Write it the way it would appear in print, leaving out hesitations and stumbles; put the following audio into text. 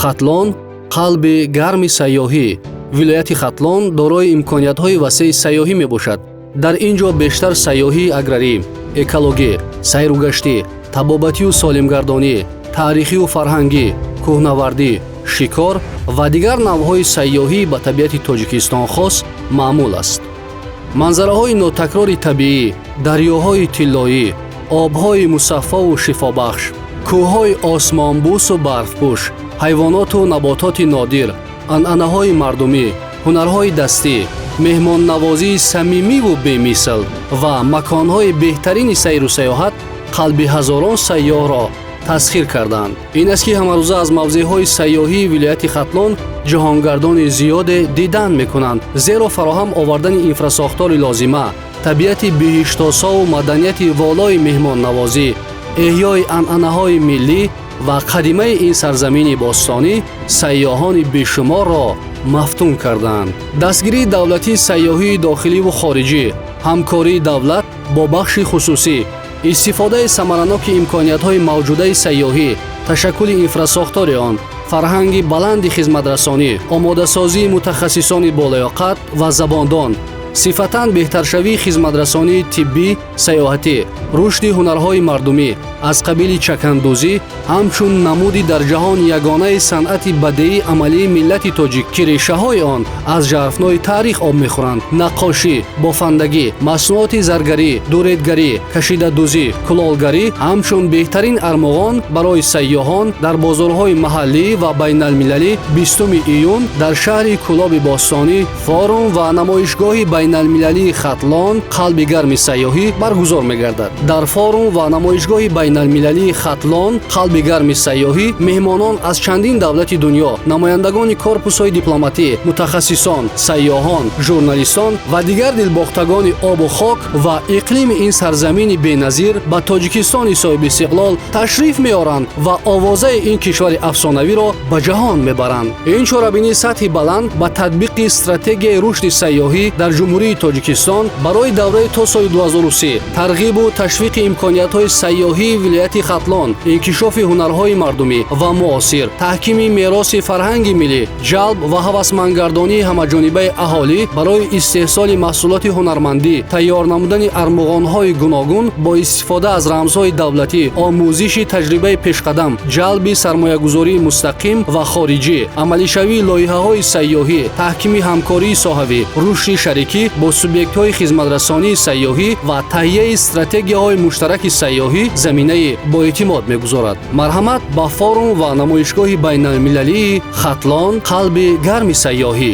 Хатлон — қалби гарми сайёҳӣ. Вилояти Хатлон дорои имкониятҳои васеи сайёҳӣ мебошад. Дар ин ҷо бештар сайёҳии аграрӣ, экологӣ, сайругаштӣ, табобатию солимгардонӣ, таърихию фарҳангӣ, кӯҳнавардӣ, шикор ва дигар навъҳои сайёҳӣ ба табиати Тоҷикистон хос маъмул аст. Манзараҳои нотакрори табиӣ, дарёҳои тиллоӣ, обҳои мусаффову шифобахш, кӯҳҳои осмонбӯсу барфпӯш, ҳайвоноту набототи нодир, анъанаҳои мардумӣ, ҳунарҳои дастӣ, меҳмоннавозии самимиву бемисл ва маконҳои беҳтарини сайру сайёҳат қалби ҳазорон сайёҳро тасхир карданд. Ин аст, ки ҳамарӯза аз мавзеъҳои сайёҳии вилояти Хатлон ҷаҳонгардони зиёде дидан мекунанд, зеро фароҳам овардани инфрасохтори лозима, табиати биҳиштосову маданияти волои меҳмоннавозӣ, эҳёи анъанаҳои миллӣ ва қадимаи ин сарзамини бостонӣ сайёҳони бешуморро мафтун карданд. Дастгирии давлатии сайёҳии дохиливу хориҷӣ, ҳамкории давлат бо бахши хусусӣ, истифодаи самараноки имкониятҳои мавҷудаи сайёҳӣ, ташаккули инфрасохтори он, фарҳанги баланди хизматрасонӣ, омодасозии мутахассисони болаёқат ва забондон, сифатан беҳтаршавии хизматрасонии тиббӣ сайёҳатӣ, рушди ҳунарҳои мардумӣ аз қабили чакандӯзӣ ҳамчун намуди дар ҷаҳон ягонаи санъати бадеии амалии миллати тоҷик, ки решаҳои он аз жарфнои таърих об мехӯранд, наққошӣ, бофандагӣ, маснуоти заргарӣ, дуредгарӣ, кашидадӯзӣ, кулолгарӣ ҳамчун беҳтарин армуғон барои сайёҳон дар бозорҳои маҳаллӣ ва байналмилалӣ. 20 июн дар шаҳри Кӯлоби бостонӣ форум ва намоишгоҳи байналмилалии «Хатлон — қалби гарми сайёҳӣ» баргузор мегардад. Дар форум ва намоишгоҳи байналмилалии «Хатлон — қалби гарми сайёҳӣ» меҳмонон аз чандин давлати дунё, намояндагони корпусҳои дипломатӣ, мутахассисон, сайёҳон, журналистон ва дигар дилбохтагони обу хок ва иқлими ин сарзамини беназир ба Тоҷикистони соҳибистиқлол ташриф меоранд ва овозаи ин кишвари афсонавиро ба ҷаҳон мебаранд. Ин чорабинии сатҳи баланд ба татбиқи стратегияи рушди сайёҳӣ дар Ҷумҳурии Тоҷикистон барои давраи то соли 2030, тарғибу ташвиқи имкониятҳои сайёҳии вилояти Хатлон, инкишофи ҳунарҳои мардумӣ ва муосир, таҳкими мероси фарҳанги миллӣ, ҷалб ва ҳавасмандгардонии ҳамаҷонибаи аҳолӣ барои истеҳсоли маҳсулоти ҳунармандӣ, тайёр намудани армуғонҳои гуногун бо истифода аз рамзҳои давлатӣ, омӯзиши таҷрибаи пешқадам, ҷалби сармоягузории мустақим ва хориҷӣ, амалишавии лоиҳаҳои сайёҳӣ, таҳкими ҳамкории соҳавӣ, рушди шарикӣ бо субъектҳои хизматрасонии сайёҳӣ ва таҳияи стратегияҳои муштараки сайёҳӣ заминаи боэътимод мегузорад. Марҳамат ба форум ва намоишгоҳи байналмилалии «Хатлон — қалби гарми сайёҳӣ».